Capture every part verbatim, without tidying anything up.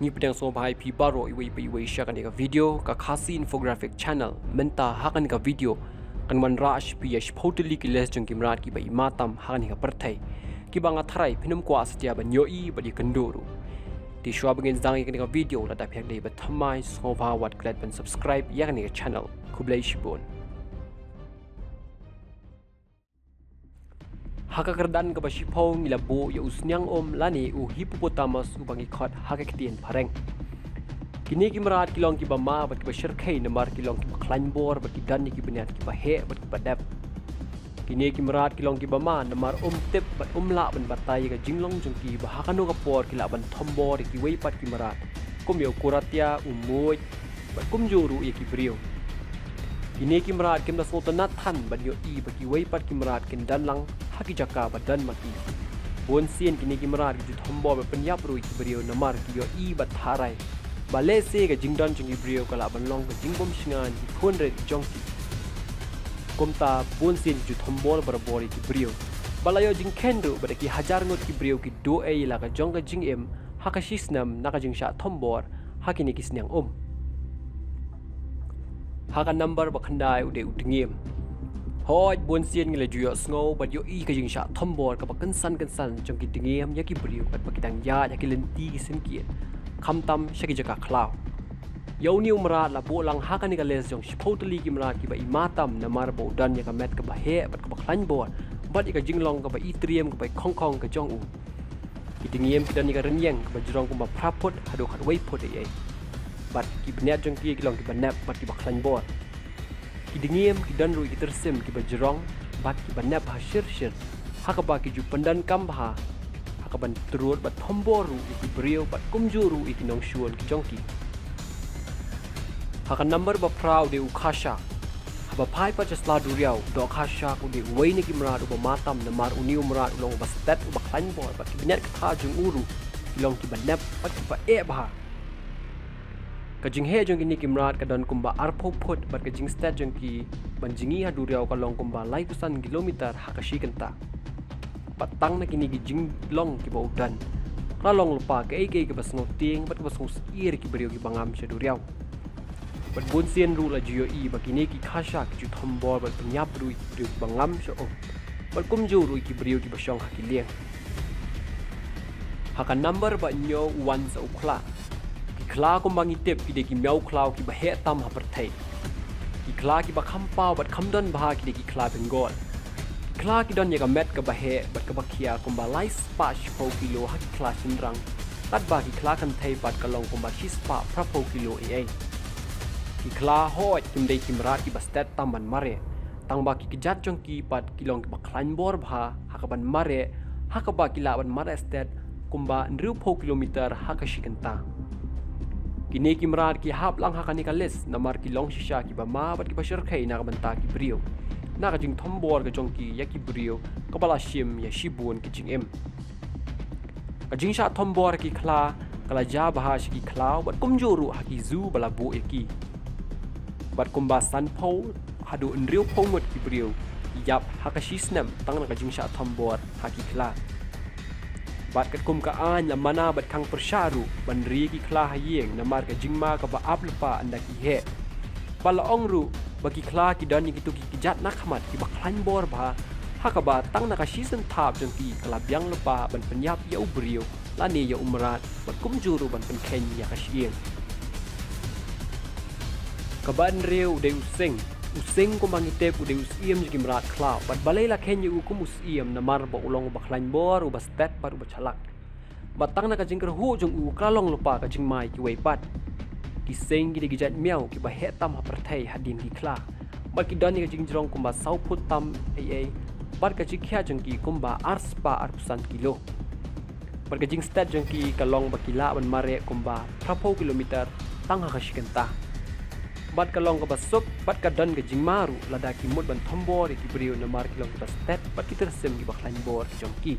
Ngi pdiang sngewbha ïa phi baroh iwei pa iwei sha kane ka video, ka Khasi Infographic Channel. Mynta ha kane ka video kan wanrah sha phi ïa shiphew tylli ki list jong ki mrad kiba i ma tam ha kane ka pyrthei, kiba nga tharai phin ym kwah satia ban ïohi bad ïakynduh ruh. Te shuwa ba ngin sdang ïa kane ka video, lada phi ïa dei ba thymmai, sngewbha wat klet ban subscribe ïa kane ka channel. Khublei shibun. Ha ka kyrdan kaba shiphew ngi la buh ïa u sniang um lane u hippopotamus uba ngi khot ha ka ktien phareng. Kine ki mrad ki long kiba ma bad kiba shyrkhei namar ki long kiba khlaiñ bor bad ki don ïa ki bniat kiba heh bad kiba dep. Kine ki mrad ki long kiba ma namar um tip bad um lah ban batai ïa ka jinglong jong ki ba ha kano ka por ki lah ban thombor ïa kiwei pat ki mrad, kum ïa u kuratia, u muid, bad kumjuh ruh ïa ki briew. Kine ki mrad kim da sngewtynnat than ban ïohi ba kiwei pat ki mrad kin don lang ha ki jaka ba don ma ki. Bun sien kine ki mrad ki ju thombor bad pynïap ruh ïa ki briew namar ki ïohi bad tharai ba lehse ka jingdon jong ki briew ka lah ban long ka jingbymshngaiñ ki khun rit jong ki. Kumta bun sien ki ju thombor barabor ïa ki briew. Ba la ïoh jingkheiñ ruh ba da ki hajar ngut ki briew ki duh ei ïa la ka jong ka jingim ha ka shi snem na ka jingshah thombor ha kine ki sniang um. Ha ka number ba khyndai u dei u dngiem. Hooid, bun sien ngi la ju ïohsngew bad ïohi ka jingshah thombor kaba kynsan kynsan jong ki dngiem ïa ki briew katba ki dang ïaid ha ki lynti ki syngkien, khamtam sha ki jaka khlaw. Ïa une u mrad la buh lang ha kane ka list jong shiphew tylli ki mrad kiba i ma tam namar ba u don ïa ka met kaba heh bad kaba khlaiñ bor bad ïa ka jinglong kaba i triem kaba i khongkhong ka jong u. Ki dngiem ki don ïa ka rynïeng kaba jrong kumba phra phut haduh khatwei phut ei ei. Bad ki bniat jong ki ki long kiba nep bad kiba khlaiñ bor. Ki dngiem ki don ruh ïa ki tyrsim kiba jrong bad kiba nep ha shir shir, ha kaba ki ju pyndonkam bha ha kaban trud bad thombor ruh ïa ki briew bad kumjuh ruh ïa ki nongshun ki jong ki. Ha ka number ba phra u dei u khashak. Haba phai pat sha sla duriaw, u dohkhashak u dei uwei na ki mrad uba ma tam namar une u mrad u long uba stet, uba khlaiñ bor bad ki bniat ktha jong u ruh ki long kiba nep bad kiba eh bha. Ka jingheh jong kine ki mrad ka don kumba arphew phut bad ka jingstet jong ki ban jngi ha duriaw ka long kumba laiphew san kilometer ha ka shi kynta. Bad tang na kine ki jinglong kiba u don, ka la long lypa kaei kaei kaba sngewtieng bad kaba sngewsyier ïa ki briew kiba ngam sha duriaw. Bad bun sien ruh la ju ïohi ba kine ki khashak ki ju thombor bad pynïap ruh ïa ki briew kiba ngam sha um bad kumjuh ruh ïa ki briew kiba shong ha ki lieng. Ha ka number ba hynñiew u wan sa u khla. Ki khla kumba ngi tip ki dei ki miaw khlaw kiba heh tam ha pyrthei. Ki khla kiba kham paw bad kham don bha ki dei ki khla Bengal. Ki khla ki don ïa ka met kaba heh bad kaba khia kumba lai spah shiphew kilo ha ki khla shynrang, katba ki khla kynthei pat ka long kumba shi spah phraphew kilo ei ei. Ki khla hooid kim dei ki mrad kiba stet tam ban mareh, tangba ki kjat jong ki pat ki long kiba khlaiñ bor bha ha kaban mareh, ha kaba ki lah ban mareh stet kumba hynriewphew kilometer ha ka shi kynta. Kine ki mrad ki hap lang ha kane ka list namar ki long shisha kiba ma bad kiba shyrkhei na ka bynta ki briew, na ka jingthombor ka jong ki ïa ki briew kaba la shim ïa shibun ki jingim. Ka jingshah thombor ki khla ka la jia bha sha ki khlaw bad kumjuh ruh ha ki zoo ba la buh ïa ki. Bad kumba sanphew haduh hynriewphew ngut ki briew ki ïap ha ka shi snem tang na ka jingshah thombor ha ki khla. Bad katkum ka aiñ la mana bad khang pyrshah ruh ban ri ki khla ha ïing namar ka jingma kaba ap lypa ynda ki heh. Ba la ong ruh ba ki khla ki don ïa kito ki kjat na khmat kiba khlaiñ bor bha, ha kaba tang na ka shi snem thap jong ki ka la biang lypa ban pynïap ïa u briew lane ïa u mrad bad kumjuh ruh ban pynkheiñ ïa ka shyieng. Kaba hynriew u dei u sing. U sing kumba ngi tip u dei u syiem jong ki mrad khlaw bad balei la kheiñ ïa u kum u syiem namar ba u long uba khlaiñ bor, uba stet bad uba shalak. Bad tang na ka jingkyrhuh jong u ka la long lypa ka jingma ïa kiwei pat. Ki sing ki dei ki jait miaw kiba heh tam ha pyrthei hadien ki khla. Bad ki don ïa ka jingjrong kumba saw phut tam ei ei. Bad ka jingkhia jong ki kumba ar spah arphew san kilo. Bad ka jingstet jong ki ka long ba ki lah ban mareh kumba phraphew kilometer tang ha ka shi kynta. Bad ka long kaba suk bad ka don ka jingma ruh lada ki mut ban thombor ïa ki briew namar ki long kiba stet bad ki tyrsim kiba khlaiñ bor ki jong ki.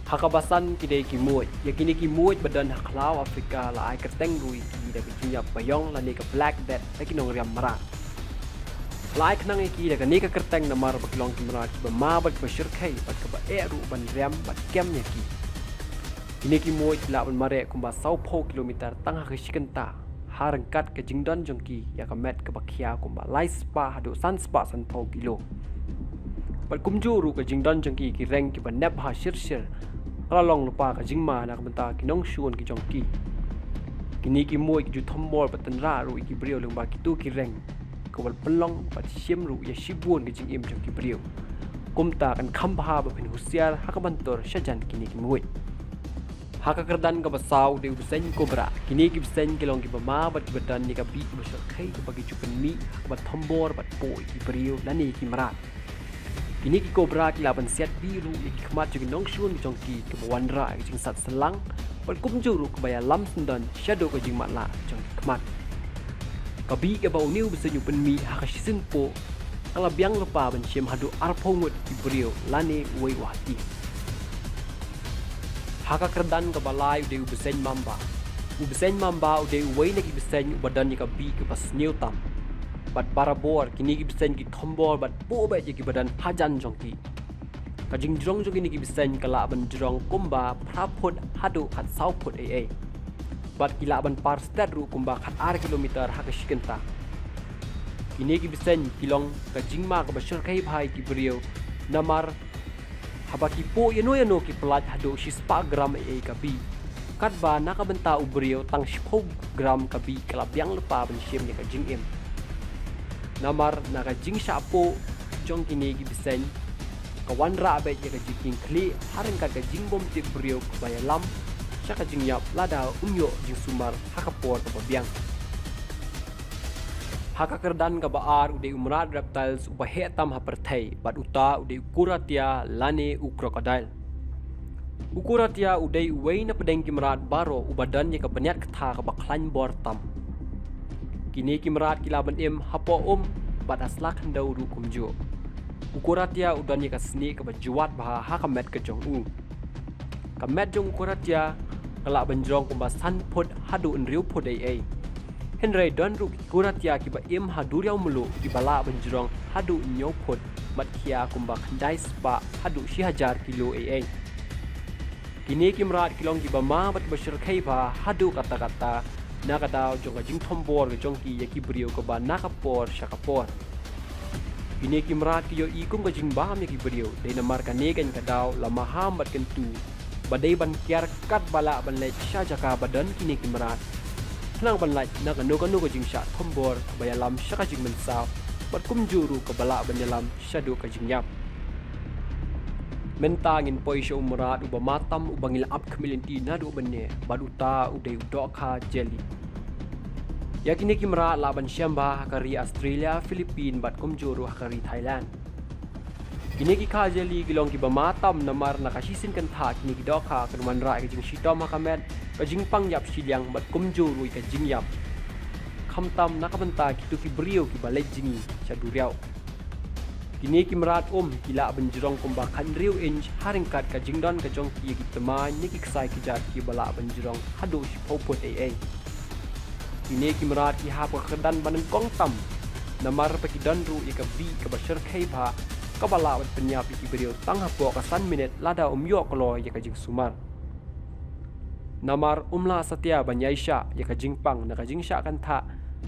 Ha kaba san ki dei ki muid. Ïa kine ki muid ba don ha khlaw Afrika la ai kyrteng ruh ïa ki da ka jingïap ba ïong lane ka black death da ki nongriam mrad. La ai khnang ïa ki da kane ka kyrteng namar ba ki long ki mrad kiba ma bad kiba shyrkhei bad kaba eh ruh ban riam bad kem ïa ki. Kine ki muid ki lah ban mareh kumba saw phew kilometer tang ha ka shi kynta, ha ryngkat ka jingdon jong ki ïa ka met kaba khia kumba lai spah haduh san spah san phew kilo. Bad kumjuh ruh ka jingdon jong ki ki reng kiba nep ha shyrshir, ka la long lypa ka jingma na ka bynta ki nongshun ki jong ki. Kine ki muid ki ju thombor bad tynrah ruh ïa ki briew lyngba kito ki reng, kaba pynlong bad shim ruh ïa shibun ka jingim jong ki briew. Kumta kan kham bha ba phin husiar ha kaban tur shajan kine ki muid. Ha ka kyrdan kaba saw u dei u bseiñ cobra. Kine ki bseiñ ki long kiba ma bad kiba don ïa ka bih kaba shyrkhei kaba ki ju pynmih ha kaba thombor bad poh ïa ki briew lane ïa ki mrad. Kine ki cobra ki lah ban siat bih ruh ïa ki khmat jong ki nongshun jong ki, kaba wanrah ïa ka jingsat syllang bad kumjuh ruh kaba ïalam syndon shaduh ka jingmatlah jong ki khmat. Ka bih kaba une u bseiñ u pynmih ha ka shisien poh ka la biang lypa ban shim haduh arphew ngut ki briew lane uwei u hati. Ha ka kyrdan kaba lai u dei u bseiñ mamba. U bseiñ mamba u dei uwei na ki bseiñ uba don ïa ka bih kaba sniew tam. Bad barabor kine ki bseiñ ki thombor bad poh beit ïa kiba don hajan jong ki. Ka jingjrong jong kine ki bseiñ ka lah ban jrong kumba phra phut haduh khatsaw phut ei ei. Bad ki lah ban par stet ruh kumba khatar kilometer ha ka shi kynta. Kine ki bseiñ ki long ka jingma kaba shyrkhei bha ïa ki briew, namar haba ki poh ïano ïano ki pyllait haduh shispah gram ei ei ka bih. Katba na ka bynta u briew tang shiphew gram ka bih ka la biang lypa ban shim ïa ka jingim. Namar na ka jingshah poh jong kine ki bseiñ, ka wanrah beit ïa ka jingkieng khlieh ha ryngkat ka jingbym tip briew kaba ïalam sha ka jingïap lada um ïoh jingsumar ha ka por kaba biang. Ha ka kyrdan kaba ar u dei u mrad reptiles uba heh tam ha pyrthei, bad uta u dei u Coratia lane u crocodile. U Coratia u dei uwei na pdeng ki mrad baroh uba don ïa ka bniat ktha kaba khlaiñ bor tam. Kine ki mrad ki lah ban im hapoh um bad ha sla khyndew ruh kumjuh. U Coratia u don ïa ka snieh kaba jwat bha ha ka met ka jong u. Ka met jong u Coratia ka lah ban jrong kumba san phut haduh hynriew phut ei ei. Hynrei don ruh ki Coratia kiba im ha duriaw mluh kiba lah ban jrong haduh hynñiew phut, bad khia kumba khyndai spah haduh shi hajar kilo ei ei. Kine ki mrad ki long kiba ma bad kiba shyrkhei bha haduh katta katta, na ka daw jong ka jingthombor ka jong ki ïa ki briew kaba na ka por sha ka por. Kine ki mrad ki ïohi kum ka jingbam ïa ki briew, dei namar kane keiñ ka daw la maham bad kyntu ba dei ban kiar katba lah ban leit sha jaka ba don kine ki mrad, khnang ban lait na kano kano ka jingshah thombor kaba ïalam sha ka jingmynsaw, bad kumjuh ruh kaba lah ban ïalam shaduh ka jingïap. Mynta ngin poi sha u mrad uba ma tam uba ngi la ap khmih lynti naduh mynne, bad uta u dei u dohkha jelly. Ïa kine ki mrad lah ban shem bha ha ka ri Australia, Philippines bad kumjuh ruh ha ka ri Thailand. Kine ki kha jelly ki long kiba ma tam namar na ka shisien kynthah kine ki dohkha kan wanrah ïa ka jingshitom ha ka met, ka jingpang ïap shiliang bad kumjuh ruh ïa ka jingïap. Khamtam na ka bynta kito ki briew kiba leit jngi sha duriaw. Kine ki mrad um ki lah ban jrong kumba khathynriew inch ha ryngkat ka jingdon ka jong ki ïa ki tmaiñ ne ki ksai kjat kiba lah ban jrong haduh shiphew phut ei ei. Kine ki mrad ki hap ka kyrdan ba nyngkong tam, namar ba ki don ruh ïa ka bih kaba shyrkhei bha kaba lah ban pynïap ïa ki briew tang hapoh ka san minit lada um ïoh kloi ïa ka jingsumar. Namar um lah satia ban ïaishah ïa ka jingpang na ka jingshah kynthah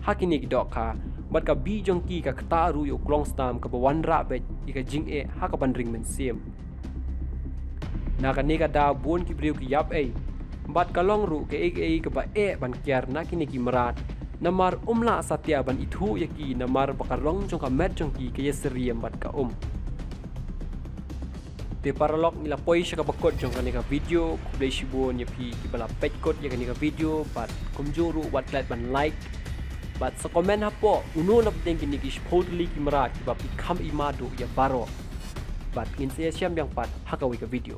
ha kine ki dohkha, bad ka bih jong ki ka ktah ruh ïa u klongsnam kaba wanrah beit ïa ka jingeh ha kaban ring mynsiem. Na kane ka daw bun ki briew ki ïap ei, bad ka long ruh kaei kaei kaba eh ban kiar na kine ki mrad, namar um lah satia ban ithuh ïa ki namar ba ka rong jong ka met jong ki ka ïasyriem bad ka um. Te paralok, ngi la poi sha kaba kut jong kane ka video. Khublei shibun ïa phi kiba la peit kut ïa kane ka video, bad kumjuh ruh wat klet ban like. Bad sa comment hapoh, uno na pdeng kine ki shiphew tylli ki mrad kiba phi kham i ma duh ïa baroh. Bad ngin sa ïashem biang pat ha kawei ka video.